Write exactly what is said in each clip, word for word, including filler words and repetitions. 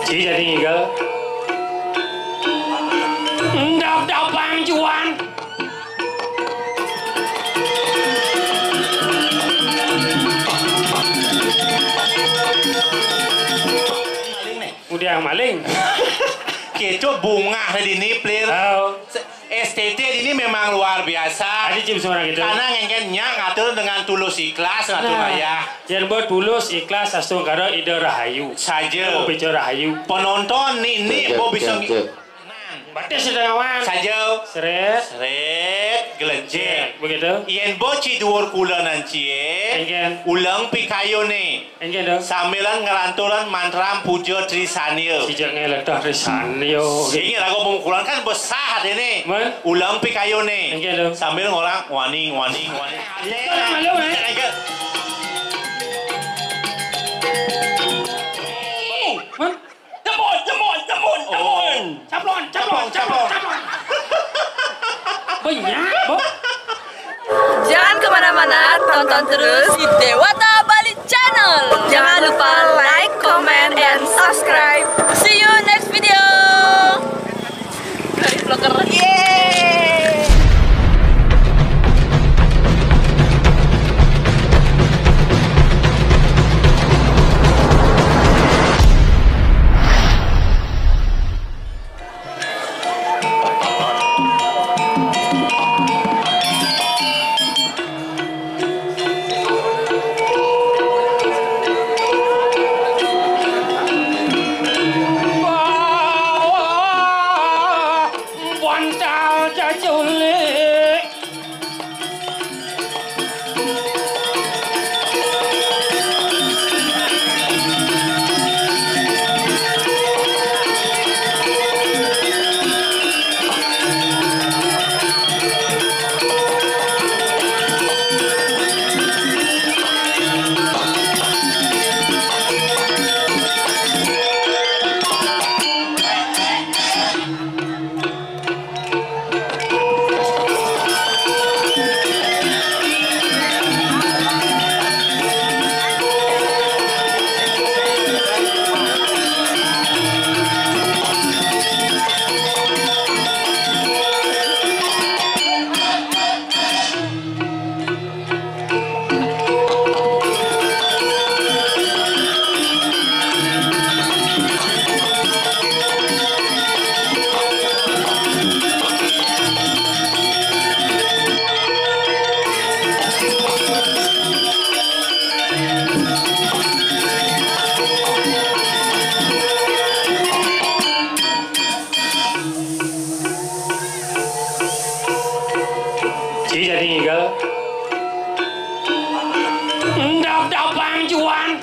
Ci jadi ngigel. Ndap dapang juan. Udah maling. Kita bungah tadi nih, Plir. Oh. S T T ini memang luar biasa. Adi cip suara gitu. Karena ngengken nya ngatur dengan tulus ikhlas ngatur. Nah, ayah. Yang buat tulus ikhlas astungkara Ida Rahayu. Saja. Mau bicara Rahayu. Penonton nih, ini mau bisa. Batis sudah ngawan. Saja. Seret. Seret, gelenjek. Begitu. Yen bo ci duur kula nan cie. Engken. Ulang pikayune. Inggih, Dong. Sambilan ngranturan mantram puja Trisania. Sijak ngeletah Trisania. Inggih, lagu pemukulan kan besar ini. Men? Ulang pikayune. Inggih, Dong. Sambil ngorang waning, waning, waning. Itu orang malu, eh? Inggih. Men? Jempol, jempol, jempol, jempol. Caplon, caplon, caplon, caplon. Banyak, Bo. Jangan kemana-mana, tonton terus di Dewata Bali Channel. Jangan lupa like, comment, and subscribe. See you next video. Dari vlogger. Yeay. Bantal caculik. Ci jadi ngigel. Ndap dapang cuan.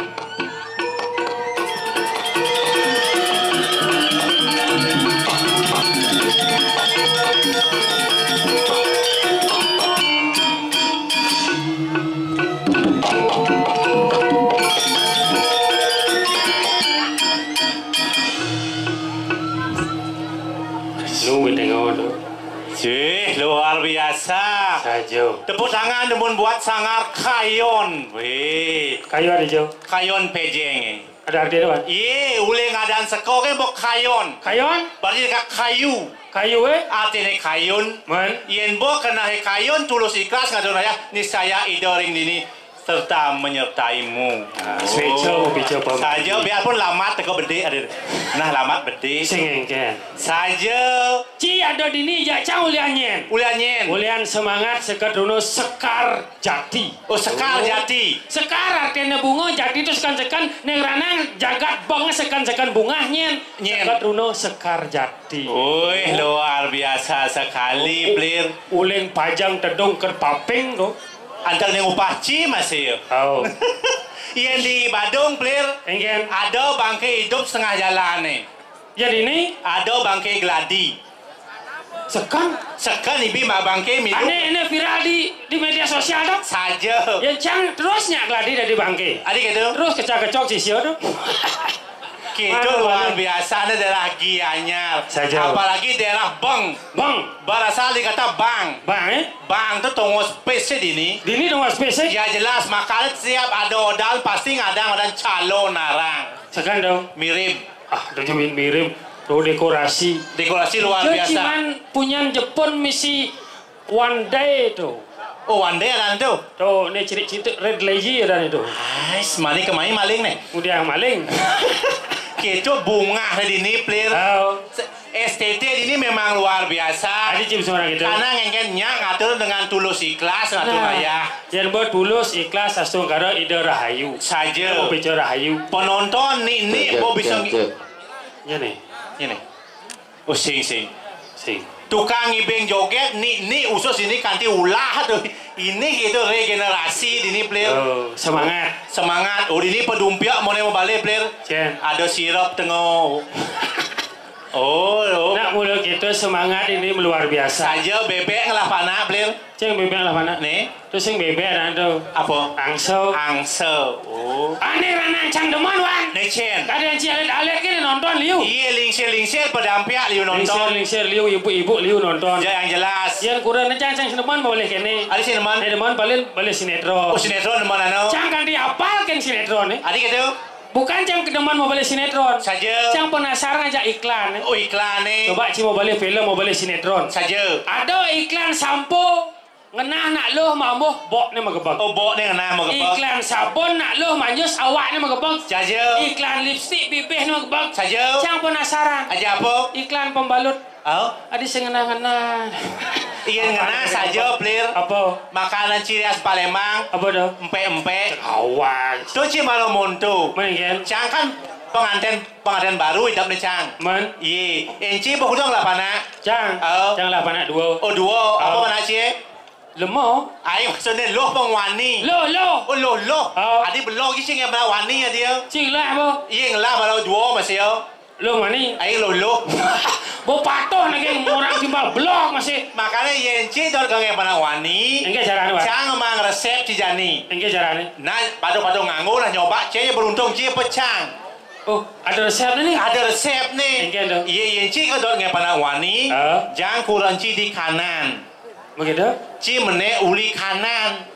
Lu ngedengar tu. Cih, luar biasa. Saja. Tepuk tangan demun buat Sanggar Kayon. Wih. Kayon aja. Kayon pejeng, eh. Ada arti apa? Iye, ulih ngadan seka ke mbok kayon. Kayon? Berarti dekat kayu. Kayu, eh? Artine kayun. Men? Yen mbok kenahe kayun tulus ikhlas ngadon ayah, niscaya Ida ring dini serta menyertaimu. Nah, oh. Seja, mau bicara apa? Saja, biarpun lamat teka bedik, ada. Nah, lamat bedik. Sing engken. Saja. Ci ada dini, ya cang ulian nyen. Ulian nyen. Ulian semangat, sekat runo, sekar jati. Oh, sekar jati. Sekar artinya bunga, jati itu sekan-sekan, neng ranang jagat bang sekan-sekan bunga nyen. Nyen. Sekat runo, sekar jati. Wih, luar biasa sekali, Plir. Uling pajang tedung ker paping, tuh. Antar ning upah ci masih. Oh. Yen di Badung, Plir, engken. Ada bangke hidup setengah jalan nih. Ya, dini? Ada bangke gladi. Sekan? Sekan ibi mbak bangke milu. Ane, ini viral di, di media sosial, tuh. Saja. Ya, cang terusnya gladi dari bangke. Adi gitu? Terus kecak-kecok sisio, tuh. Kéto luar biasané daerah Gianyar. Saja. Apalagi daerah Beng. Beng. Barasal dikata Bang. Bang, eh? Bang to tongos pes dini. Dini tongos pes, eh? Ya jelas, makanya tiap ada odalan pasti ngadang-ngadang calon narang. Sekarang dong. Mirip. Ah, udah jamin mirip. Tuh dekorasi. Dekorasi luar biasa. Cuman punyan Jepun misi One Day tuh. Oh, One Day ada tuh. Tuh, ini ciri-ciri red lagi ada nih tuh. Ais, mani kemai maling nih. Udah maling. Kéto bungah di ini, Plir. Oh. S T T ini memang luar biasa. Ada cip suara gitu. Karena ngengken nyak ngatur dengan tulus ikhlas ngatur. Nah, ayah. Yang buat tulus ikhlas astungkara ida rahayu. Saja. Mau bicara rahayu. Penonton nih, nih, mau bisa. Ya nih. Ini. Oh, sing, sing. Sing. Tukang ibing joget, ni, ni usus ini kanti ulah tuh. Ini gitu regenerasi dini, Plir. Oh, semangat. Semangat. Oh, ini pedumpiak mau nemu balik, Plir. Cen. Ada sirup tengok. Oh, oh. Nak mula kita semangat ini luar biasa. Saja bebek ngelah panak, Plir. Ceng bebek lah panak. Nih. Terus sing bebek ada tuh. Apa? Angso. Angso. Oh. Ane ranang cang demen, Wan. Nih, Cen. Kadang cialit-alit gini nonton liu. Iya, lingsir-lingsir pedampiak liu nonton. Lingsir-lingsir liu, ibu-ibu liu nonton. Ya, yang jelas. Yang kurang cang cang demen boleh kene. Ada sih demen. Eh, demen paling boleh sinetron. Oh, sinetron demen anu. Cang kan diapalkan sinetron nih. Ada gitu. Bukan cang demen mau boleh sinetron. Saja. Cang penasaran aja iklan nih. Oh, iklan nih. Coba ci mau boleh film, mau boleh sinetron. Saja. Ada iklan sampo. Ngenah nak luh mambuh bokné magebeg. Oh, bokné ngenah magebeg. Iklan sabun nak luh manjus awakné magebeg. Saja. Iklan lipstik bibihné magebeg. Saja. Cang penasaran. Aja apa? Iklan pembalut. Oh? Adi sing ngenah-ngenah. Iya, ngenah saja, Plir. Apa? Makanan ciri khas Palembang. Apa tuh? Empek-empek. Awas. Tuh ci malu monto. Mungkin. Cang kan pengantin, pengantin baru hidup nih, Cang. Men. Iya. Enci bokudong lah panak. Cang. Oh. Cang lah panak dua. Oh, dua. Apa panak ci? Lemo. Ai, maksudnya loh pengwani. Loh, loh. Oh, loh, loh. Oh. Adi belok gisi nggak pernah wani ya dia. Cing lah apa? Iya, ngelah malah dua masih ya. Loh mani. Ai, loh, loh. Bo patuh naging orang timbal belok masih. Makanya yen ci dor nggak pernah wani. Enggak caranya, Pak. Cang emang resep ci jani. Enggak caranya. Nah, patuh-patuh nganggo lah nyoba ci beruntung ci pecang. Oh, ada resep nih. Ada resep nih. Enggak dong. Iya, yen ci kedot nggak pernah wani. Oh. Jang kurang ci di kanan. Begitu? Ci menek uli kanan.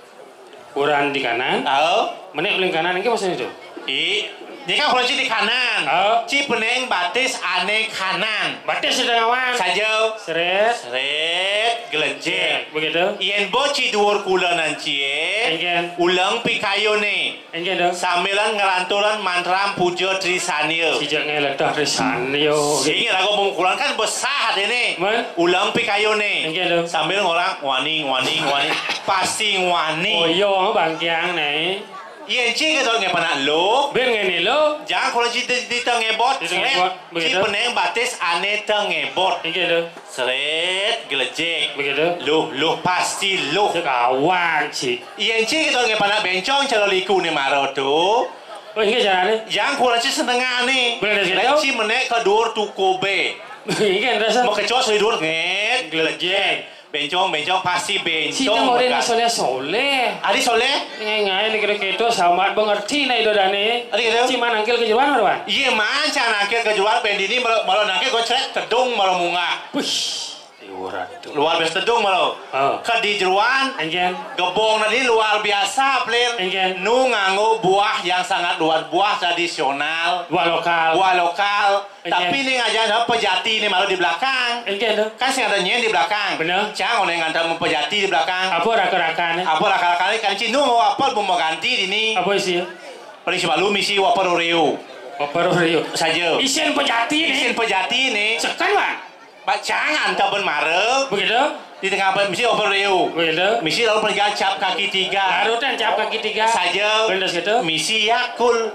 Kurang di kanan. Oh. Menek uli kanan ini maksudnya itu? I, ini kan kalau ci di kanan. Oh. Ci peneng batis ane kanan. Batis di tengah wan. Saja. Seret. Seret, gelejek. Begitu. Yen bo ci duur kula nan cie. Engken. Ulang pikayo ne. Inggih, Dok. Sambilan ngranturan mantram puja Trisania. Sijak ngeletah Trisania. Sing lagu pemukulan kan besah dene. Men? Ulang pikayune. Inggih, Dok. Sambil ngorang wani, wani, wani. Pasti wani. Oh iya, bangkiang ne. Yen ci ketok ngepanak lo. Ben ngene lo. Jangan kalau ci di, di tengebot. Di tengebot, begitu. Ci peneng batis ane tengebot. Inggih, Dok. Seret, gelejek. Begitu. Luh, luh, pasti luh. Sekawan, ci. Yen ci kita ngepanak bencong cara liku ni maro tu. Oh, inggih carane. Yang kurang ci setengahne. Boleh dari situ. Lek ci menek ke dur tuku be. Inggih, rasa. Mau kecos di dur nget. Gelejek. Bencong, bencong, pasti bencong. Sing ora soleh-soleh. Adi soleh? Ngai-ngai ni kira-kira sama mengerti na itu dane. Adi gitu? Ci manangkil kejeruan, Wan? Iya, manca nangkil kejeruan, pendini malah, malah nangkil gue cret, tedung malah munggah. Push. Iwara tu. Luar biasa tedung malu. Oh. Ke di jeruan, Engken. Gebong tadi luar biasa, Plir. Engken. Nu nganggo buah yang sangat luar, buah tradisional. Buah lokal. Buah lokal. Engken. Tapi ni ngajar pejati ni malu di belakang. Engken tu. Kan sing ada nyen di belakang. Benar. Cang orang ngantar pejati di belakang. Apa raka-raka ni? Apa raka-raka ni? Kan cinu mau apa mau ganti di ni? Apa isi? Paling semalu misi waper Oreo. Waper Oreo. Saja. Isin pejati ni. Isin pejati ni. Sekan, Bang. Bacang anta ben mara. Begitu. Di tengah apa misi over Rio. Begitu. Misi lalu pergi cap kaki tiga. Larutan cap kaki tiga. Saja. Bener gitu. Misi Yakul.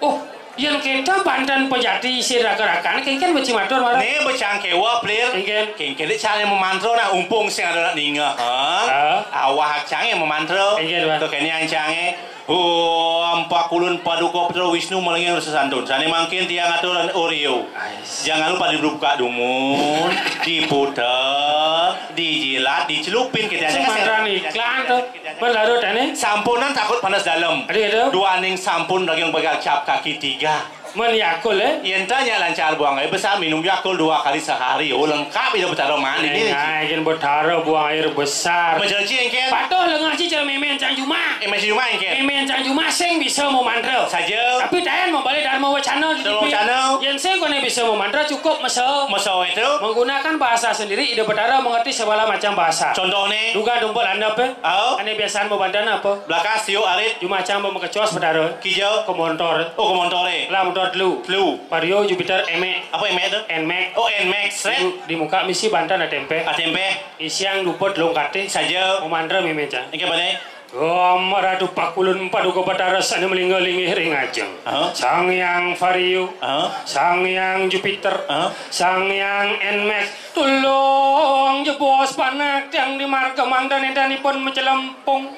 Oh, yang kita pantan pejati si raka-rakan kengken beci matur mara. Ne bacang kewa, Plir. Kengken. Kengken dia cara yang memantro nah umpung sing ada nak ninga. Ha? Ah. Awah cang yang memantro. Kengken, Bang. Tu kene yang cange. Om Pakulun Paduka Putra Wisnu Malenging Rasa Santun. Sane mangkin tiang atur Oreo. Ais. Jangan lupa dibuka dumun, diputer, dijilat, dicelupin kita aja. Semantan iklan tu. Berlarut ane. Sampunan takut panas dalam. Ada itu. Dua ning sampun daging pegal cap kaki tiga. Men Yakult, eh? Yén tanya lancar buang air besar, minum Yakult dua kali sehari. Oh, lengkap Ida Betara mandi ni. Ngai, ngai, kan Betara buang air besar. Macam cing, kan? Patuh lengah ci cara mémé Cang Juma. Eh, macam Juma, kan? Mémé Cang Juma sing bisa memantra. Saja. Tapi taén mau balik Dharma Wacana di Dharma Wacana. Yén sing koné bisa memantra cukup mesa. Mesa itu. Menggunakan bahasa sendiri, Ida Betara mengerti segala macam bahasa. Contohnya? Duga dumpuk landep, eh? Oh. Ané biasaan mau bandan apa? Belakas, tiuk, arit. Juma Cang mau makecos Betara. Kija. Ke montor. Oh, ke montore. Lah, montor telu. Telu. Vario, Jupiter, Nmax. Apa Nmax tu? Nmax. Oh, Nmax, sret. Di, di muka misi bandan ada tempeh. Ada tempeh. Isiang duput lung katih. Saja. Memantra mémé Cang. Engké bane? Om Ratu Pakulun Paduka Batara sané malingga linggih ring ajeng. Aha. Sang Hyang Vario. Aha. Sang Hyang Jupiter. Aha. Sang Hyang Nmax. Tulung jebos panak tiang di marga mangda néntanipun macelempung.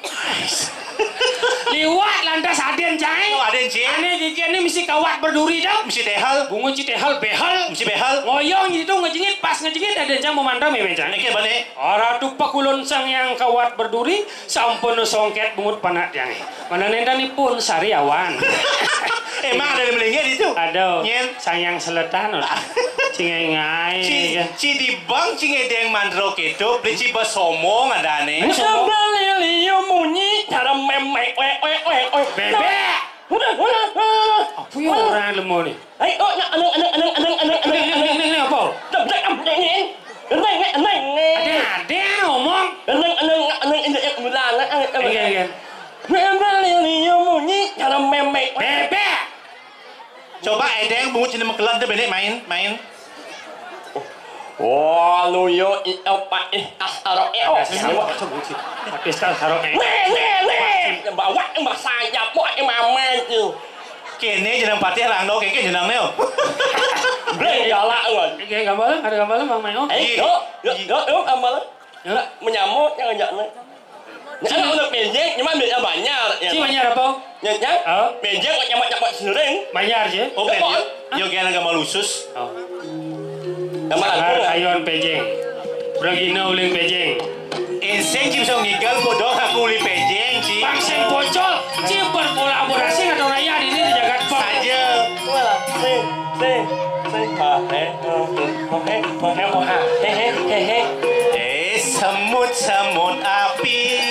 Liwat lantas adén cai. Oh, adén cai. Ané gigi ané mesti kawat berduri dah. Mesti tehel. Bungut ci tehel behel. Mesti behel. Ngoyong itu ngejengit, pas ngejengit adén cang memantra mémé cang. Niki bane. Ora tupak ulun sang yang kawat berduri, sampun songket bungut panak tiangé. Mana néntanipun sariawan. Emang ada di Melinggih itu? Ada. Nyén. Sang yang seletan. Cingai-ngai. Ci, ci dibang, cingai deng mandro ketup, beli ci basomong ada nih. Sambil liu munyi, cara memek, wek, wek, wek, wek. Bebek. Udah, udah, udah. Apa ya orang lemah nih? Hai, oh, nak, aneng, aneng, aneng, aneng, aneng, aneng, Ning, ning, aneng. Ning, ning, apa? Dek, dek, am, ning, ning. Ning, ning, ning, ning. Ada, ada ngomong. Ning, ning, ning, ning, ning, ning, ning. Enggak, enggak. Bebek, liu, liu, munyi, cara memek. Bebek. Coba edeng bungut sini mekelan tuh, benek main, main. Wah, luyo, i, apa, ih, asaro, eh, oh. Ada sih, sama, coba sih. Pakai star saro, eh. Nih, nih, nih. Bawa, mbak sayap, mau, eh, mamen, tuh. Kene jeneng patih rangno, kene jeneng neo. Bleh, galak, kan. Oke, gambaran, ada gambaran, Bang Mayo? Eh, yuk, yuk, yuk, yuk, gambaran. Ya. Menyamot yang ngajak, nih. Nya, anak udah pejeng, nyaman duitnya banyak, ya. Ci banyak apa? Nya, nya, oh. Pejeng kok nyamat-nyamat sering. Banyak aja. Oh, pejeng. Yo, kena agama lusus. Oh. Gambar aku. Ayon pejeng. Bragina uling pejeng. Inseng ci bisa ngigal bodoh aku uli pejeng, ci. Bang sing bocol, ci berkolaborasi atau raya di ini di jagat pop. Saja. Wala, sing, sing, sing. Ha, he, ha, he, ha, he, ha, he, ha, he, he, he. Eh, semut, semut api.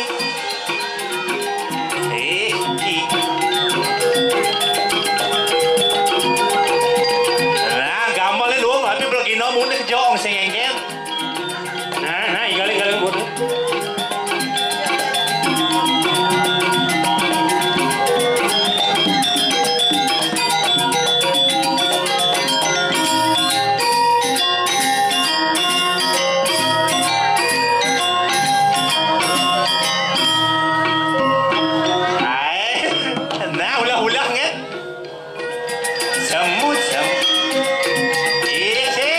Eh, ki. Nah, gamal lu, tapi belum kino muni kejong sing engkel. Nah, nah, igal, igal, igal. Nah, ulah-ulah, nggih. Semut, semut. Isi.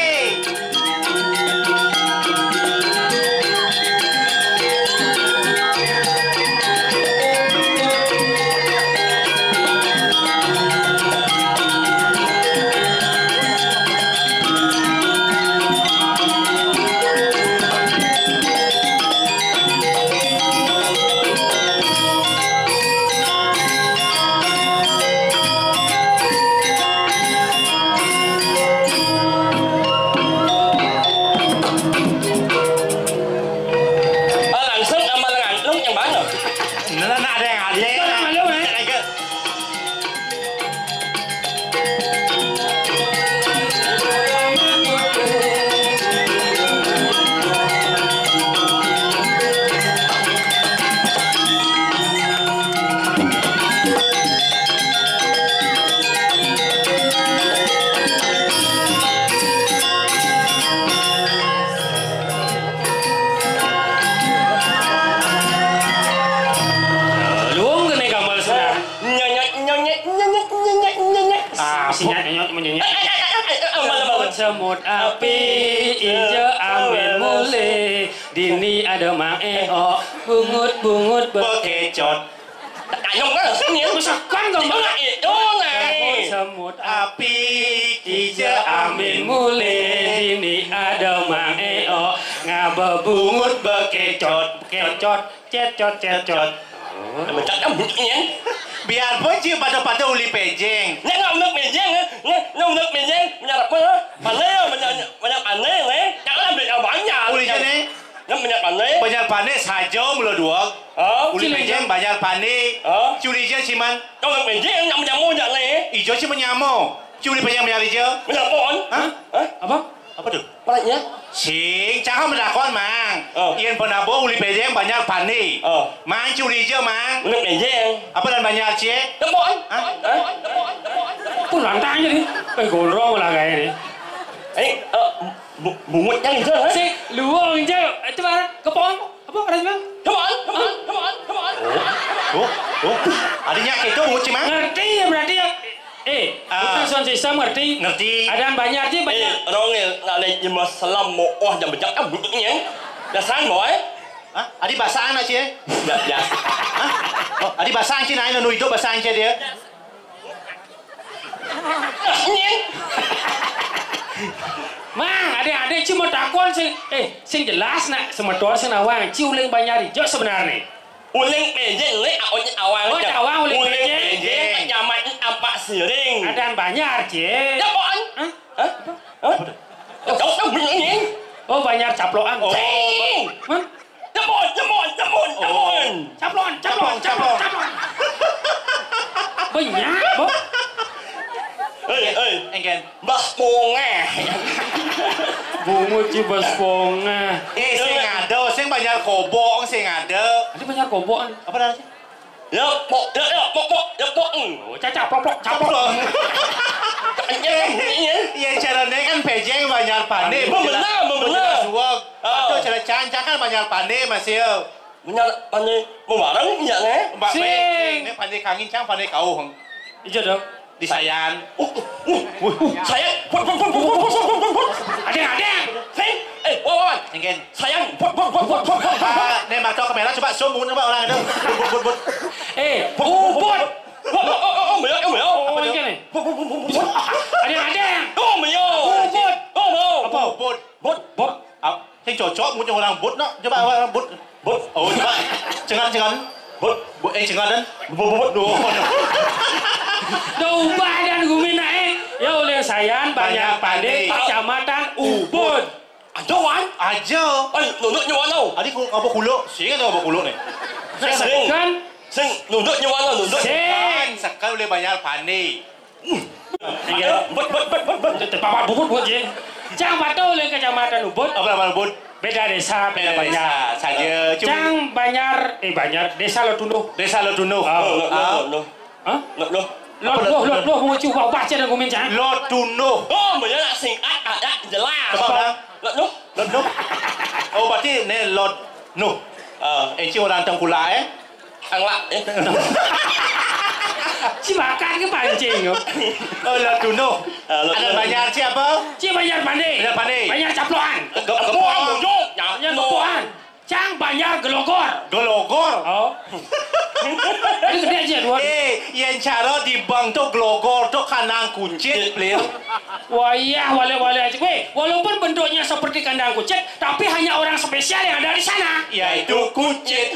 Ah, langsung sama ngantung yang mana? Nah, nah, ada yang ada. Itu yang malu, eh. Luung kene gamal senang. Nyonyot, nyonyot, nyonyot, nyonyot, nyonyot. Ah, sinyal nyonyot, menyonyot. Eh, eh, eh, eh, eh, eh, malam, malam. Semut, semut api, ijo amin mulih. Dini ada mang eo, bungut, bungut bekecot. Tayong kan, sini ya. Misalkan gambar. Itu, nah. Semut, semut api, ijo amin mulih. Dini ada mang eo, ngaba bungut bekecot, kecot, cecot, cecot. Macam kan bunyinya. Biarpun cik pada-pada uli pejeng. Nak nak nak pejeng, nak nak nak pejeng, banyak apa? Mana ya banyak banyak mana ni? Nak ambil yang banyak. Uli je ni. Nak banyak mana? Banyak panik saja mula dua. Ha? Uli pejeng banyak panik. Ha? Culi je ciman. Nak nak pejeng nak menyamur jak ni. Ijo cik menyamur. Culi pejeng banyak je. Menyamur. Ha? Ha? Apa? Apa tu? Paniknya? Sing, cakap menakon, Mang. Oh. Ian penabur uli pejeng banyak panik. Oh. Mang culi je, Mang. Uli pejeng. Apa dan banyak cik? Tembok. Ha? Pun lantang je ni. Eh, gondrong lah gaya ni. Eh, eh, bu- bungut yang hijau, eh? Sik, luang je. Itu mana? Kepong. Apa orang bilang? Come on, come on, come on, come on. Oh, oh, oh. Adanya kayak itu bungut cik, Mang. Ngerti ya berarti ya. Eh, ah. Bukan sound system ngerti? Ngerti. Ada yang banyak je banyak. Eh, Rongil, nak lagi masalah moh yang bejak kan bunyi yang. Biasaan boy. Hah? Adi basaan nak cik? Ya, ya. Hah? Oh, adi basaan cik naik nanu hidup basaan cik dia. Mang, adik-adik cuma takon sing eh sing jelas nak semeton sing nawang ci uling banyak ijo sebenarnya. Uling pejeng ni awak awang. Oh, awang uling pejeng. Pejeng, nyaman ampak siring. Adan banyak, cik. Hah? Hah? Hah? Kau tahu bunyi? Oh, banyak caplokan. Oh. Man? Jemput, jemput, jemput, jemput. Caplokan, caplokan, caplokan, caplokan. Banyak, boh. Hei, hei. Engken. Bas pongah. Bungut ci bas pongah. Eh, sing ada, sing banyak kobok, sing ada. Ada banyak kobok. Apa dah? Ya, pok, ya, ya, pok, pok, ya, pok. Oh, cacak, plok, plok, caplok. Iya, cara ni kan pejeng banyak panik. Membenar, membenar. Suwak. Ah. Atau cara cancak kan banyak panik masih. Banyak panik. Membarang iya ni. Mbak, sing. Ni panik kangin cang panik kau. Iya dong. Di Sayan. Uh, uh, uh, uh, Sayan. Put, put, put. Ada, ada. Sing. Eh, wan, wan. Engken. Sayan. Put, put, put, put, put, put. Ah, ni mata kamera coba zoom mun coba orang itu. But, but, but, but. Eh, but, but, but, but. But, but, oh, oh, oh, oh, oh, oh. Apa tu? Engken ni. But, but, but, but, but, but. Ada, ada. Oh, meo. But. Oh, meo. Apa? But. But. Ap- Sing cocok muncul orang but nak. Coba awak but. But. Oh, coba. Cengan, cengan. But. But, eh, cengan dan. But, but, but. Duh. Dah ubah dan gumin naik. Ya oleh Sayan banyak panik. Kecamatan Ubud. Ada wan? Aja. Ai, nunduk nyawa tau. Adi ku apa kuluk? Sing ada apa kuluk ni? Sing. Kan? Sing, nunduk nyawa tau, nunduk. Sing. Kan sekali boleh banyak panik. Iya. But, but, but, but, but. Bapak bubut buat je. Cang patau oleh kecamatan Ubud. Apa nama Ubud? Beda desa, beda banjar. Saja. Cang banjar, eh banjar, desa Lotunduh. Desa Lotunduh. Ah. Loh, loh, loh, loh. Hah? Loh, loh. Loh, loh, loh, loh, mau cuba ubah aja dan komen cang. Lotunduh. Oh, banyak nak singkat, ada jelas. Coba ulang. Loh, loh. Lotunduh. Oh, berarti ni Lotunduh. Ah. Eh, cing orang Tengkulak, eh? Anglak, eh. Cibakat ke pancing tu? Oh, Lotunduh. Ah, Lotunduh. Ada banyak siapa? Cik banyak pandai. Banyak pandai. Banyak caplokan. Ke- ke- Kepuan, bujung. Banyak kepuan. Cang banyak gelogor. Gelogor? Oh. Ini gede aja dua. Eh, yang cara di bank tu gelogor tu kandang kucit, Lil. Wayah wale-wale aja. Weh, walaupun bentuknya seperti kandang kucit, tapi hanya orang spesial yang ada di sana. Yaitu kucit.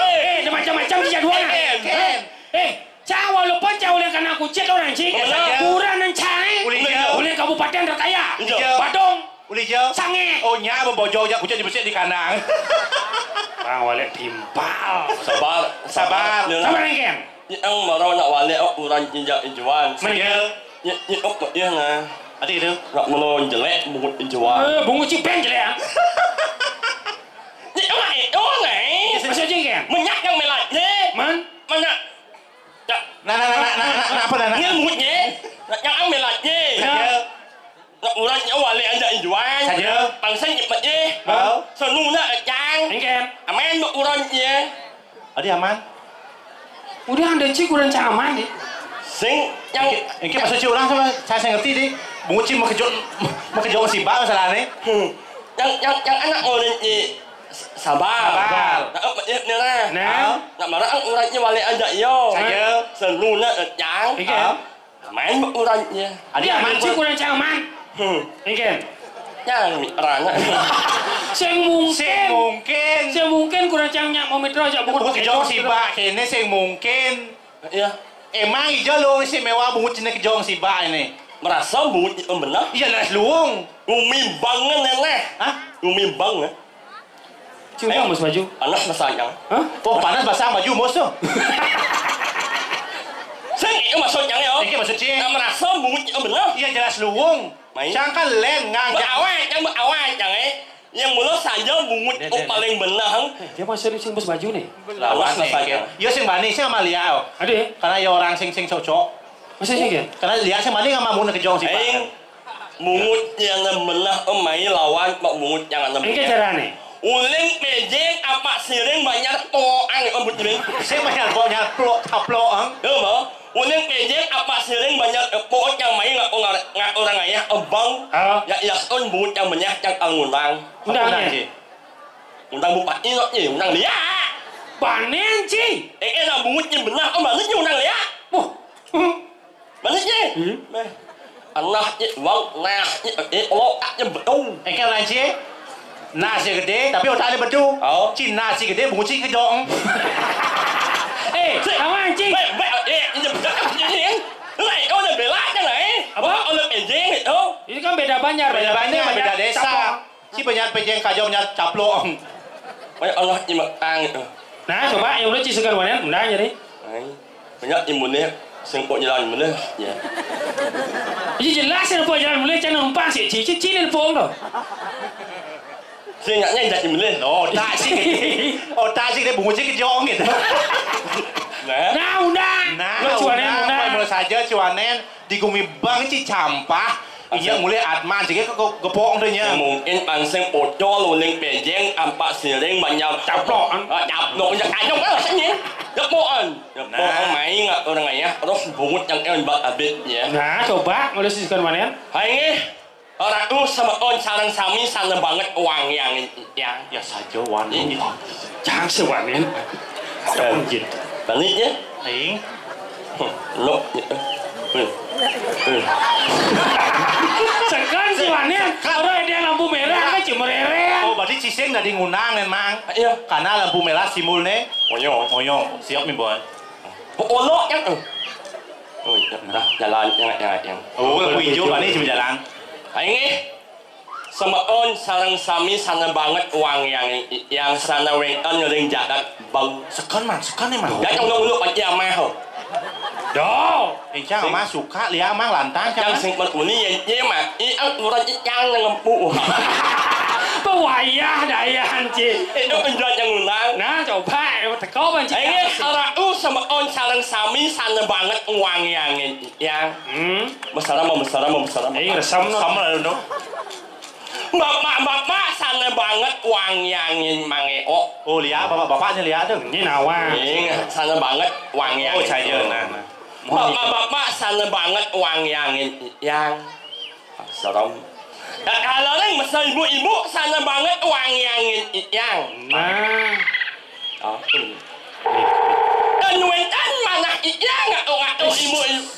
Eh, ada macam-macam di jadwal. Ken, Ken. Eh, cang walaupun cang uling kandang kucit orang cing. Uling. Kurang nan cang. Uling. Uling kabupaten terkaya. Iya. Badung. Uling je. Sange. Oh, nya bebojol jak kucit dibesik di kandang. Bang wale timpal. Sabar, sabar. Sabar. Sabar, Ken. Ni ang marau nak walek awak urang injak injuan. Mana? Ni ni awak mak dia nah. Ada itu. Nak melon jelek bungut injuan. Eh, bungut cipeng jelek ah. Ni awak eh, awak ngai. Masuk je kan? Menyak yang melat ni. Man? Mana? Tak. Nah, nah, nah, nah, nah, nah, nah, apa dah, nah? Ni bungut ni. Nak yang ang melat ni. Ya. Nak urang nya walek anjak injuan. Saja. Pangsan cepat je. Mau. Senu nak kacang. Engken. Aman nak urang je. Adi aman. Udah anda cik urang cang aman ni. Sing yang engke pasal cik urang sama saya saya ngerti di. Bungut cik makejut makejut si ba masalah ni. Hmm. Yang yang yang anak orang ni sabar. Sabar. Nak apa ni lah. Nah. Nak marah urang ni walek anjak yo. Saja. Senu nak kacang. Engken. Main urang nya. Adi aman cik urang cang aman. Hmm. Engken. Yang orang. Sing mungkin. Sing mungkin. Sing mungkin kurang cang nyak mau mitra ajak bungut. Bungut kejong sibak kene sing mungkin. Iya. Emang ijo lo istimewa bungut cina kejong sibak ini. Merasa bungut itu benar? Iya, jelas luung. Umi bangen nenek. Hah? Umi bangen. Cuma mas baju. Panas masanya. Hah? Oh, panas basang baju mus tuh. Sing itu maksudnya ya. Iki maksud cing. Nah, merasa bungut itu benar? Iya, jelas luung. Main. Cang kan len ngang. Awet, yang awet, yang eh. Yang mula saja bungut oh paling benang. Dia masih sing bos baju nih. Lawan nih. Ya sing bani sing sama Lia. Ada ya? Karena ya orang sing sing cocok. Masih sih ya? Karena Lia sing bani sama mun kejong sih, Pak. Aing bungut yang benah oh mai lawan pak bungut yang ada. Ini caranya. Uling pejeng apa siring banyak toang om bungut. Saya banyak banyak plok taplok ang. Ya mau. Uling pejeng apa siring banyak epok yang main ngaku ngar- ngaku orang ayah ebang. Ah. Ya iya on bungut yang banyak yang alunang. Undang Undang ya? Ci. Undang bupati lo ye, undang dia. Panen ci. Eh eh lah bungut yang benar, oh balik undang dia. Wah. Balik ye. Hmm? Eh. Anak ye, wang nah ye, eh oh tak ye betul. Engke lanci. Nasi gede tapi otaknya bedu. Oh. Cina si gede bungut si kejong. Eh, sama anjing. Baik, baik, eh, ini betul ini. Lah, itu udah bela kan, eh? Apa? Udah pejeng itu. Ini kan beda banjar, beda banjar, beda desa. Si banyak pejeng kajong banyak caplok. Banyak Allah imak tang itu. Nah, coba yang udah cisekan wanen, udah jadi. Banyak imunnya sengkok jalan mana ya. Iya jelas ya, apa jalan mulai cang numpang sih, cici cini pong tuh. Singkatnya indah imunnya. Oh, tak sih. Oh, tak sih dia bungut sih kejong gitu. Nah, udah. Nah, cuanen udah. Mulai saja cuanen di gumi bang ci campah. Iya mulai atman sih ke gepok tuh nya. Mungkin pansing pocol uling pejeng ampak siring banyak caplok. Caplok nya kanyok lah sini. Gepokan. Gepokan main nggak orang ayah terus bungut yang ewan bak abit ya. Nah, coba mulai siskan mana? Hai nggih. Ratu sama on sareng sami sana banget wangiangin yang. Ya saja wangi. Jangan sewangian. Anjir. Balik ya. Aing. Lo. Sekan si wangian. Orang ada lampu merah kan cimerere. Oh, berarti cising dari ngundang memang. Iya. Karena lampu merah simbol nih. Moyo. Moyo. Siap nih, Boy. Olok yang. Oh iya, nah, jalan yang yang yang. Oh, kuwi ijo bani cuma jalan. Aing eh. Semaon sareng sami sana banget uang yang yang sana wengkon ngering jagat bang. Sekan man, sekan nih man. Jangan dulu dulu pagi amah. Do. Encang amah suka lihat amah lantang yang sing uni ya iya mah. I ang kurang ikan ngempu. Pewayah daya anjing. Itu penjual yang undang. Nah, coba teko banci. Aing eh, arau semaon sareng sami sana banget uang yang. Ya. Hmm. Mesara mah mesara mah mesara mah. Eh, resam no. Sama lalu no. Bapak-bapak sana banget wangiangin mangeo. Oh, lihat bapak-bapaknya lihat tuh. Ini nawa. Ini sana banget wangiangin. Oh, saya nah. Bapak-bapak sana banget wangiangin yang serem. Nah, kalau yang mesra ibu-ibu sana banget wangiangin yang. Nah. Oh. Dan wentan manah iya nggak tuh nggak tuh ibu ibu.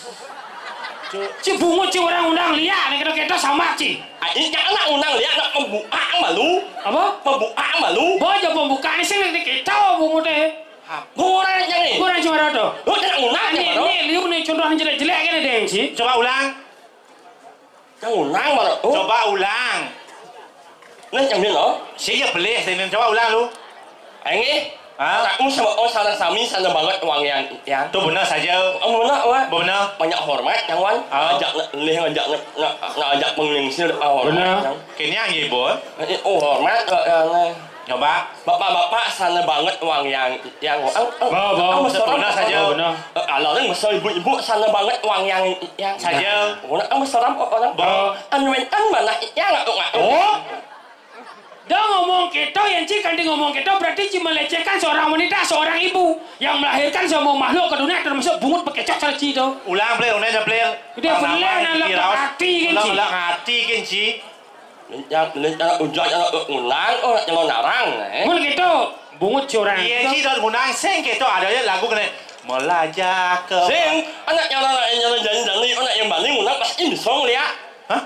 Ci bungut ci orang undang lihat nih kita kita sama ci. Aja anak undang lihat anak pembuka malu. Apa? Pembuka malu. Bojo pembuka ini sih nih kita bungut deh. Kurang yang nih. Kurang cuma ada. Lu tidak undang ini ini liu nih contoh jelek-jelek gini deh ci. Coba ulang. Kang Unang mana? Oh. Coba ulang. Nah, yang dia lo? Saya pelih, saya coba ulang lu. Aing eh. Hah? Aku sama oh sana sami sana banget uang yang yang. Tuh benar saja. Oh, benar, wah. Benar. Banyak hormat yang wan. Oh. Ajak ngelih ajak nge- nge- ngajak penglingsir ah hormat. Benar. Yang. Kini yang ibu. Eh, oh hormat eh, eh, eh. Coba. Bapak-bapak sana banget uang yang yang ang ang Bawa, bawa. Ang mesra Benar saja. Bawa, benar. Eh, kalau orang mesra ibu-ibu sana banget uang yang yang Saja. Orang ang mesra orang Bawa. Anu yang ang mana yang aku nggak Oh. Dia ngomong kita yang ci kan dia ngomong kita berarti ci melecehkan seorang wanita, seorang ibu yang melahirkan semua makhluk ke dunia termasuk bungut bekecok sarci itu. Ulang play, ulang play. Dia beli anak hati kan ci. Ulang hati kan ci. Yang yang ujak yang unang oh yang narang eh. Mun gitu, bungut curang. Iya ci dan unang sing gitu ada ya lagu kena melajah ke. Sing anak yang narang yang jadi jadi anak yang bali unang pasti bisa lihat. Hah?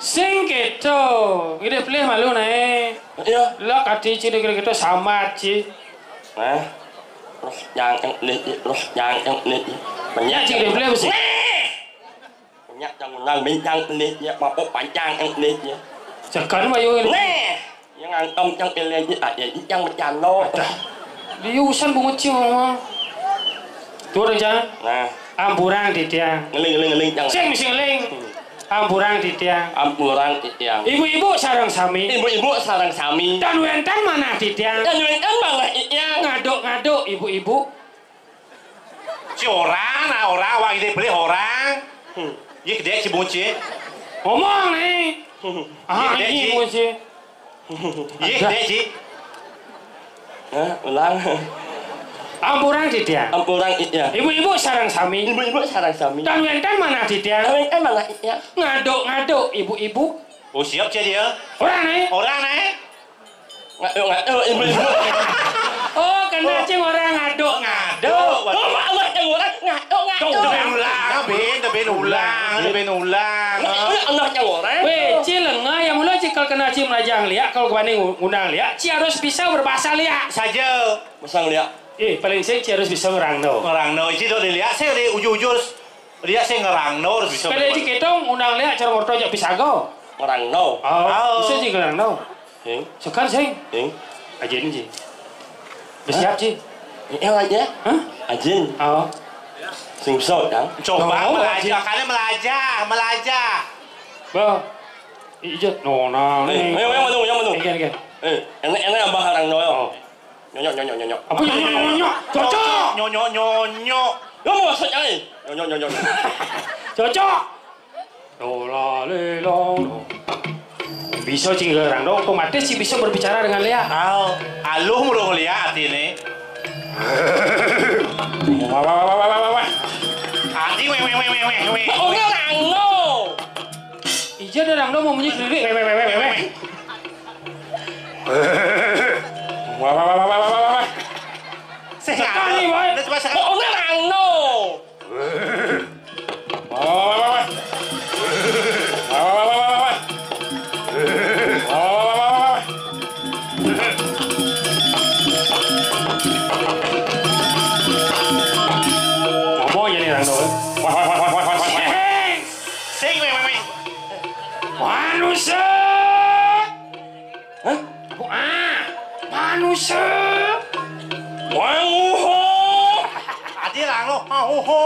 Sing kéto, gedé pelih malu naé. Iya. Lah kati ci gedé kéto sambat ci. Nah. Roh nyang eng lih, roh nyang eng lih. Nya ci gedé pelih besi. Nah. Nya jangan nang mincang lih, ya mabuk panjang eng lih, ya. Sekan mayu ini. Nah. Yang angkem yang pilih, ah, ya, yang bercanda. Adah. Diusan bungut ci ngomong. Tuh, Jang. Nah. Ampurang titiang. Ngeling, ngeling, ngeling, Jang. Sing, sing, ngeling. Ampurang titiang. Ampurang titiang. Ibu-ibu sareng sami. Ibu-ibu sareng sami. Dan wénten manah titiang. Dan wénten manah titiang. Ngaduk-ngaduk ibu-ibu. Si orang, nah orang, wah gedé pelih orang. Hmm. Iya gedé ci bungut ci. Ngomong nih. Ah, gedé ci bungut ci. Iya gedé ci. Hah, ulang. Ampurang titiang. Ampurang iya. Ibu-ibu sareng sami. Ibu-ibu sareng sami. Dan wénten manah titiang. Dan wénten manah iya. Ngaduk-ngaduk ibu-ibu. Oh, siap ci dia. Orang nih. Orang nih. Ngaduk-ngaduk ibu-ibu. Oh, kena cing orang ngaduk-ngaduk. Ngaduk. Oh, mak Allah yang orang ngaduk-ngaduk. Dong, udah ulang, Bin, udah Bin ulang, udah Bin ulang. Ngaduk, anak yang orang. Wéh, ci lengah yang mula ci kalau kena ci melajah liak, kalau kebanding ngundang liak, ci harus bisa berbahasa liak. Saja. Masang liak. Eh, paling sing ci harus bisa ngerangno. Ngerangno, ci dok diliak, saya di ujur-ujur. Liak saya ngerangno harus bisa. Kalau ci kéto ngundang liak cara ngorto jak pisago. Ngerangno. Oh, bisa ci ngerangno. Sing. Sekan sing. Sing. Ajin ci. Bersiap ci. Iya aja. Hah? Ajin. Oh. Sing bisa, Jang. Coba melajah, karena melajah, melajah. Bah. Ijo, no, no, eh, eh, yang mana, yang mana? Iya, iya. Eh, enak, enak abah orang doyong. Nyonyok, nyonyok, nyonyok. Apa nyonyok, nyonyok? Cocok. Nyonyok, nyonyok. Lo mau maksudnya, eh? Nyonyok, nyonyok, nyonyok. Cocok. Dola lelo. Bisa ci ngerang dong, otomatis ci bisa berbicara dengan Lea. Al, aluh mulu ngeliat hati ini. Wah, wah, wah, wah, wah, wah. Hati weh, weh, weh, weh, weh, weh. Oh, ngerang no. Ija ada rang no mau bunyi keliling. Weh, weh, weh, weh, weh, weh. Wah, wah, wah, wah, wah, wah, wah. Sekali, weh. Sekali, weh. Coba sekali. Oh, ngerang no. Ngomong aja nih orang tuh. Wah, wah, wah, wah, wah, wah. Sing, weh, weh, weh. Manusia. Hah? Apa? Ah, manusia. Manguho. Adi lang lo, manguho.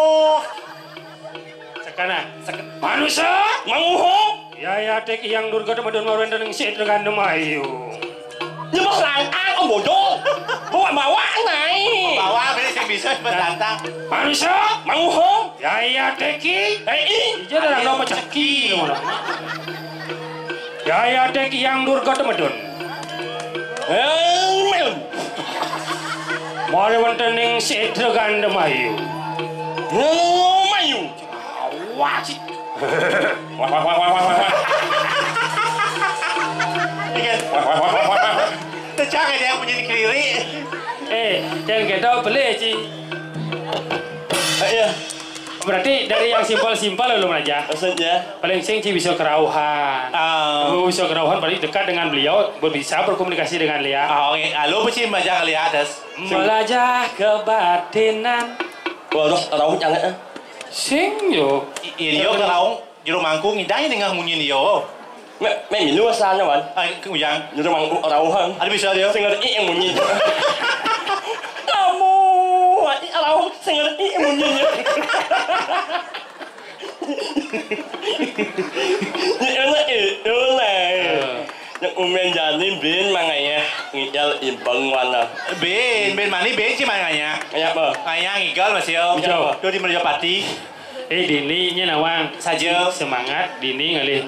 Sekana, sek-, manusia. Manguho. Ya, ya, tek yang durga teman-teman orang dan sih tergantung ayu. Nyembah langkang, Om Bodo. Bawa-bawa naik. Bawa, beli sing bisa, sing datang. Manusia. Manguho. Yaya Teki. Hei. Ija ada nama ceki. Yaya Teki yang durga temedun. Amin. Mari wonten ing sedra gandemayu. Ngemayu. Wah, cik. Wah, wah, wah, wah, wah, wah. Iya. Wah, wah, wah, wah, wah. Tecang ada yang bunyi keriri. Eh, jangan kita beli, Ci. Eh, iya. Berarti dari yang simpel-simpel belum aja. Maksudnya? Paling sing Ci bisa kerauhan. Ah. Kalau bisa kerauhan paling dekat dengan beliau, bisa berkomunikasi dengan Lea. Ah, oke. Halo, apa sih baca kali atas? Melajah kebatinan. Waduh, rauh jangan, eh. Sing yo. I-, iya, dia kerauh. Jero mangku ngidai nengah munyin yo. Mek, mek milu asalnya, Wan. Ah, ke ujang. Jero mangku rauhan. Ada bisa dia. Sing ngerti yang munyi. Kamu, rauh sing ngerti yang munyi. Ini enak, eh, enak. Heeh. Nek umen jani bin mangaya ngidal ibeng wana. Bin, bin mani bin ci mangaya. Kayak apa? Mangaya ngigal masih yo. Ngigal. Yo di Merjapati. Eh, dini nya nawang. Saja. Semangat dini ngalih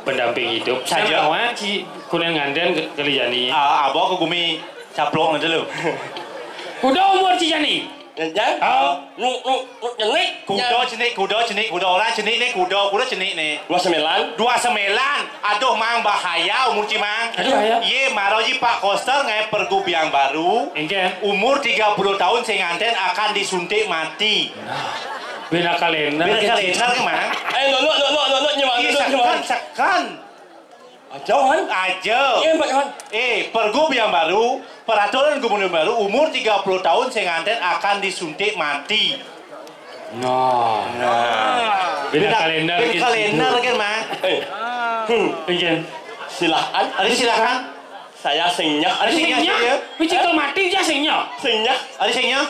pendamping hidup. Saja. Nawang ci kunen nganten ke, kali jani. Ah, abah ke gumi caplok nanti lu. Kuda umur ci jani. Ya? Oh. Nu, nu, nu, cenik. Kuda cenik, kuda cenik, kuda orang cenik nih, kuda, kuda cenik nih. Dua sembilan. Dua sembilan. Aduh, Mang, bahaya umur ci, Mang. Aduh, bahaya. Ye, maro ji Pak Koster ngai pergubiang baru. Engke. Umur tiga puluh tahun sing nganten akan disuntik mati. Bina kalender. Bina kalender ke, Mang? Eh, lolo, lolo, lolo, nyewa, lolo, nyewa. Sekan, sekan. Aja, kan? Aja. Eh, Pak, kan? Eh, pergub yang baru, peraturan gubernur baru, umur tiga puluh tahun sing nganten akan disuntik mati. Nah. Nah. Bina kalender, bina kalender kan, Mang? Eh. Hmm. Iya. Silakan. Ada silakan. Saya sing nyah. Ada sing nyah, sing nyah. Wih, cekel mati aja sing nyah. Sing nyah. Ada sing nyah.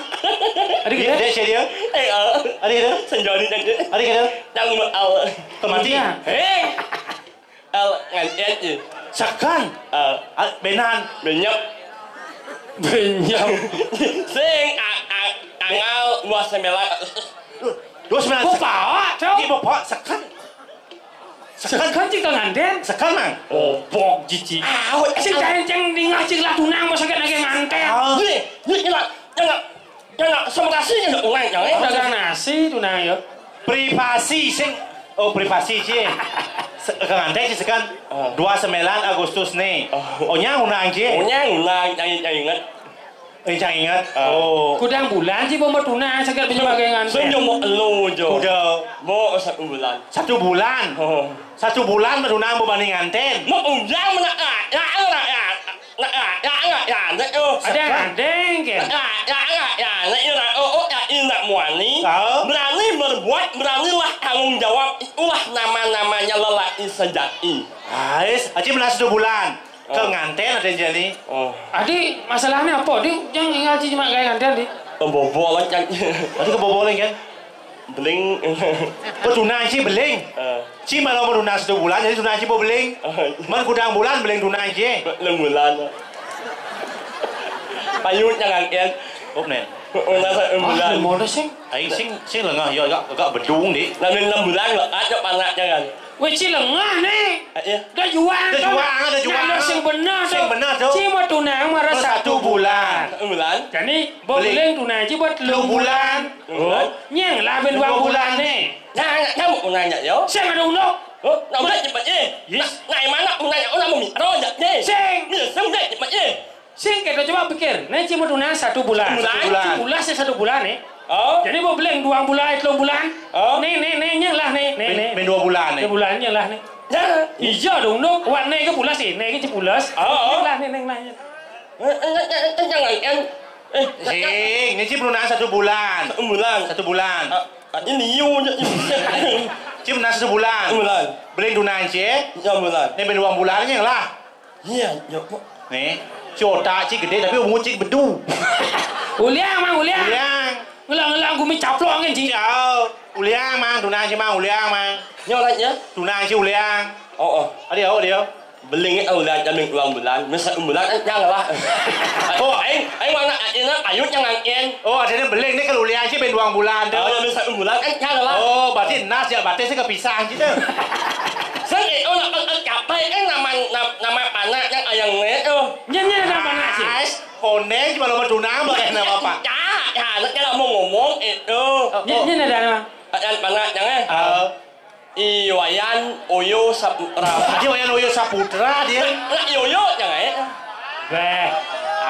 Ada gitu? Dia, dia, dia. Eh, eh. Ada gitu? Sing jani aja. Ada gitu? Yang mau al. Kemati. Iya. Eh. Al ngan et. Sekan. Eh. Al, benan. Benyep. Benyep. Sing a, a, angal buah sembelan. Dua sembilan. Bapak, cok. Iya, bapak, sekan. Sekan. Sekan cik nganten. Sekan, Mang. Obok, cici. Ah, weh, sing cari ceng dingah cik lah tunang, masa kan lagi nganten. Ah. Nih, nih, nih, lah. Jangan, jangan, sama kasih, jangan, jangan, jangan. Dagang nasi, tunang, ya. Privasi, sing, oh, privasi, cik. Se-, ke nganten, cik, sekan. Oh. Dua sembilan Agustus, nih. Oh. Oh, nyang unang, cik. Oh, nyang unang, jangan, jangan ingat. Eh, cang ingat. Ah. Oh. Kudang bulan sih, mau tunang, sekat baju bagai nganten. Senyum mau elu, Jo. Kuda. Mau satu bulan. Satu bulan? Oh. Satu bulan bertunang berbanding nganten. Mau undang mana? Ah, ya, ya, ya, ya, ya, ya, ya, ya, oh. Ada nganten, kan? Ya, ya, ya, ya, ya, ya, oh, oh, ya, ini nak muani. Ah. Berani berbuat, beranilah tanggung jawab. Itulah nama-namanya lelaki sejati. Ais, aja benar satu bulan. Ke nganten ada jadi. Oh. Adi, masalahnya apa? Di, yang ingat sih cuma kayak nganten, di. Kebobolan kan. Adi kebobolan kan? Beling. Kok tunang sih beling? Eh. Ci malah mau tunang satu bulan, jadi tunang sih mau beling. Oh, iya. Man kudang bulan, beling tunang sih. Enam bulan. Payut jangan kan. Oh, nen. Enam bulan. Ah, mau sing. Aing sing, sing lengah, ya, agak, agak bedung, di. Lalu enam bulan, agak panak jangan. Weh, ci lengah, nih. Eh, iya. Udah juang, udah juang, udah juang. Nah, sing bener, sing bener, tuh. Ci mau tunang marah satu bulan. Satu bulan. Jadi, beling tunang ci buat telu bulan. Telu bulan. Oh. Nyeng lah, ben dua bulan, nih. Nah, nah, kamu mau nanya, yo? Siang ada undok. Oh, nah, udah cepet, eh. Yes. Nah, yang mana mau nanya, oh, nama mikro aja, nih. Sing. Iya, sing, udah cepet, eh. Sing, kita coba pikir. Nah, ci mau tunang satu bulan. Satu bulan. Satu bulan, sih, satu bulan, nih. Oh. Jadi, mau beling dua bulan, telu bulan. Oh. Nih, nih, nih, nyeng lah, nih, nih, nih. Main dua bulan, nih. Dua bulan, nyeng lah, nih. Ya. Iya dong, dong. Wah, nih ke pulas sih, nih ke pulas. Oh, oh. Nyeng lah, nih, nih, lah, nih. Eh, eh, eh, eh, eh, jangan, en. Eh, sing, ini ci tunang satu bulan. Satu bulan. Satu bulan. Ah, ah, ini yu, yu. Ci tunang satu bulan. Satu bulan. Beling tunang, ci. Ya, bulan. Nih, ben dua bulan, nyeng lah. Iya, ya, kok. Nih, ci otak ci gede tapi umur ci bedu. Uliang, Mang, uliang. Uliang. Ngelak-ngelak gumi caplok angin, ci. Ciao. Uliang, Mang, tunang ci, Mang, uliang, Mang. Nyolat, ya? Tunang ci uliang. Oh, oh. Adi, oh, dia. Beling, eh, uliang, jamin ulang bulan. Misal bulan, eh, nyang lah. Oh, aing, aing mana, aing, aing, ayu, jangan, en. Oh, adanya beling, nih kalau uliang ci ben dua bulan, tuh. Oh, ya, misal bulan, eh, nyang lah. Oh, berarti nas, ya, berarti sih kepisah, gitu. Sing, eh, oh, nak, eh, eh, siapa, eh, nama, nam-, nama anak yang ayang, eh, oh. Nya, nya, ada mana sih? Ais, koneng, cuma lo mau tunang, boleh nama apa? Ya, ya, anak kalau mau ngomong, eh, oh. Nya, nya, ada nama. Yang mana, yang, eh? Oh. I Wayan Oyo Saputra. Dia Wayan Oyo Saputra, dia. Nak, nak Yoyo, yang, eh? Beh.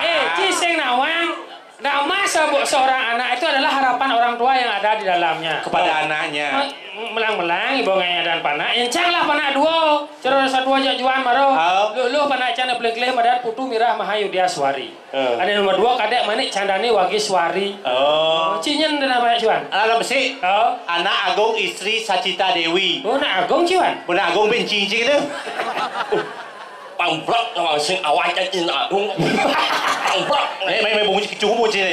Eh, ci sing nawang. Nama sebu-, seorang anak itu adalah harapan orang tua yang ada di dalamnya. Kepada anaknya. Me-, melang-melang, ibu ngaya dan panak, encang lah panak dua. Cerita satu aja juan baru. Oh. Lu, lu panak cana belik-belik madat Putu Mirah Mahayudia Suari. Eh. Ada nomor dua, kadek manik candani wagi suari. Oh. Cinyen dan apa juan? Anak besi. Oh. Anak Agung istri Sacita Dewi. Oh, nak Agung juan? Benar Agung ben cincin itu. Pangblak nawang sing awak jadi agung. Pangblak. Nih, main, main bunyi kecumu sini.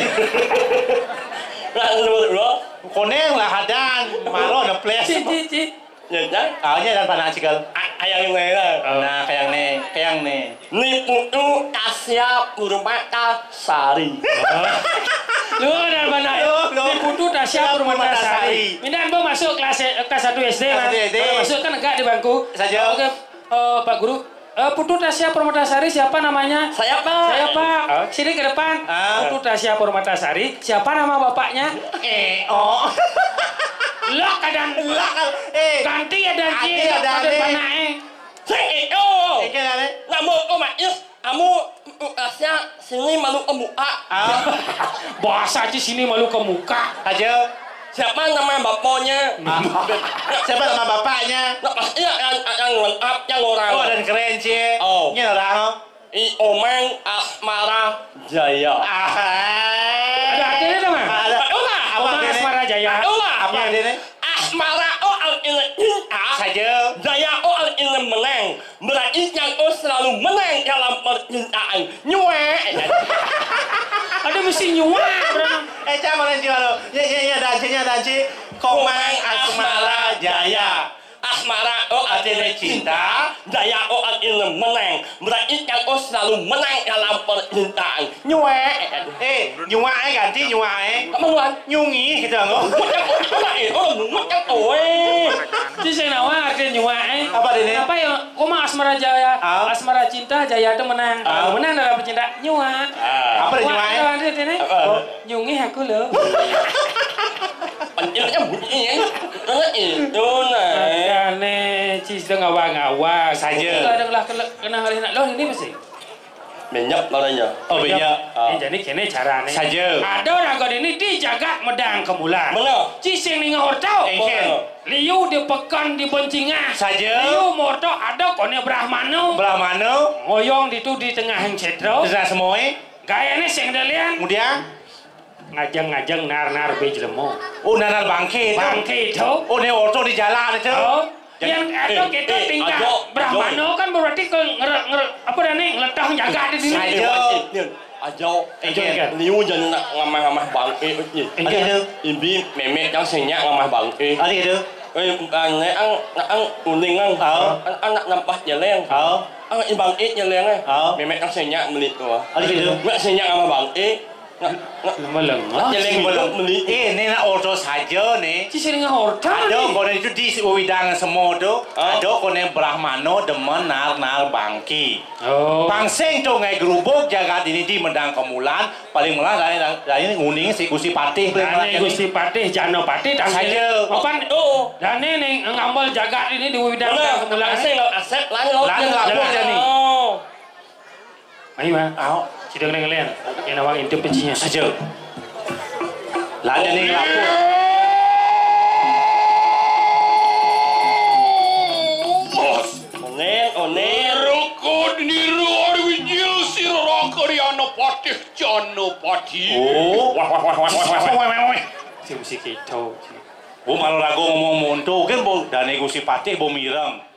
Lah, lu, lu. Koneng lah hadan, maro neples. Ci, ci, ci. Ya, ya. Awalnya dan panak cikal. A-, ayang ini lah. Nah, kayak nih, kayak nih. Ni Putu Tasya Purmata Sari. Lu ada mana? Lu, lu. Ni Putu Tasya Purmata Sari. Minta Ambo masuk kelas, eh, kelas satu S D, Mas. Kelas satu S D. Kalau masuk kan enggak di bangku. Saja. Oke, eh, Pak Guru. Eh, Putu Tasya Permatasari, siapa namanya? Saya, Pak. Saya, Pak. Oh. Sini ke depan. Ah. Putu Tasya Permatasari, siapa nama bapaknya? Eh, oh. Lok kadang. Lok, eh. Ganti ya dan ganti ya dan panai. Saya, eh, oh. Oke, dale. Nama Om Ais, kamu, mm, Tasya, sini malu ke muka. Ah. Bahasa aja sini malu ke muka. Aja. Siapa nama bapaknya? Ah. Siapa nama bapaknya? Nah, pasti yang, yang, yang lengkap, yang orang. Oh, dan keren, Cie. Oh. Ini orang, oh. I Omang Asmara Jaya. Ah. Ada artinya, teman? Ada. Apa? Omang Asmara Jaya. Apa? Apa artinya? Asmara, oh, artinya cinta. Saja. Jaya, oh, artinya menang. Berarti yang, oh, selalu menang dalam percintaan. Nyuek. Ada mesti nyuek, bro. Eh, cang, orang jual lo. Ya, ya, ya, danci, ya, danci. Komang Asmara Jaya. Asmara, oh, artinya cinta. Jaya, oh, artinya menang. Berarti yang, oh, selalu menang dalam percintaan. Nyuek. Eh, nyuek, eh, ganti nyuek, eh. Apa, Wan? Nyungi, gitu, lo. Macam, oh, eh, oh, macam, oh, eh. Itu saya nawa artinya nyuek, eh. Apa dia, nih? Apa ya? Kok mah Asmara Jaya? Ah. Asmara cinta, Jaya itu menang. Ah. Kalau menang dalam percintaan, nyuek. Ah. Apa dia, nyuek, eh? Apa? Nyungih aku, loh. Pancilnya bunyi, ya. Karena itu, nah. Makanya, Cis, itu ngawang-ngawang. Saja. Itu ada ngelah kena, kena hari nak. Loh, ini apa sih? Benyek namanya. Oh, benyek. Ah. Eh, jadi kene carane. Saja. Ada orang kau ini di jagat Medang Kemulan. Mana? Cis sing ning orto. Engken. Liu di pekan di Bencingah. Saja. Liu morto ada kone Brahmana. Brahmana. Ngoyong ditu di tengah yang cetro. Tengah semoy. Gayane sing delian. Kemudian? Ngajeng-ngajeng nar-nar be jelema. Oh, nar-nar bangke itu. Bangke itu. Oh, ne orto di jalan itu. Oh. Jadi, yang ada eh, kita eh, tingkah ajo, Brahmana ajo. Kan berarti ke ngere, ngere, apa dah ni, ngeletah jaga di sini. Saja. Eh, eh, ajo. Ajo, eh, kan? Liu jangan nak ngamah-ngamah bangke, eh. Ada itu. Imbi memek yang senyak ngamah bangke. Ada itu. Eh, ang, ang, ang uning ang. Oh. Ang, ang nak nampak nyeleng. Oh. Ang ibang eh nyeleng eh. Oh. Memek yang senyak beli tu. Ada itu. Nak senyak ngamah bangke. Lemah-lemah. Nyeleng hidup meli. Eh, ini nak orto saja ni. Ci sering orto ni. Ada kono itu di si Widang semua tu. Ah. Ada kono Brahmano demen nar-nar bangki. Oh. Pangsing tu ngai gerubuk jagat ini di Medang Kemulan. Paling mula dari, dari nguning si Gusti Patih. Dari Gusti Patih, Jano Patih, dan saja. Apa? Oh. Dan ini ngambil jagat ini di Widang Kemulan. Pangsing asep lain laut. Lain laut jadi. Oh. Ayo, Mak. Ayo. Sidang dengan kalian. Yang nawang intip pencinya. Saja. Lah, jadi ngelaku. Bos. Onen, onen. Rukun niru ari wijil sira raka di Anapatih Janapati. Oh. Wah, wah, wah, wah, wah, wah. Wah, wah, wah, wah. Si musik itu. Oh, malah ragu ngomong monto. Kan bo, dane Gusti Patih bo mireng.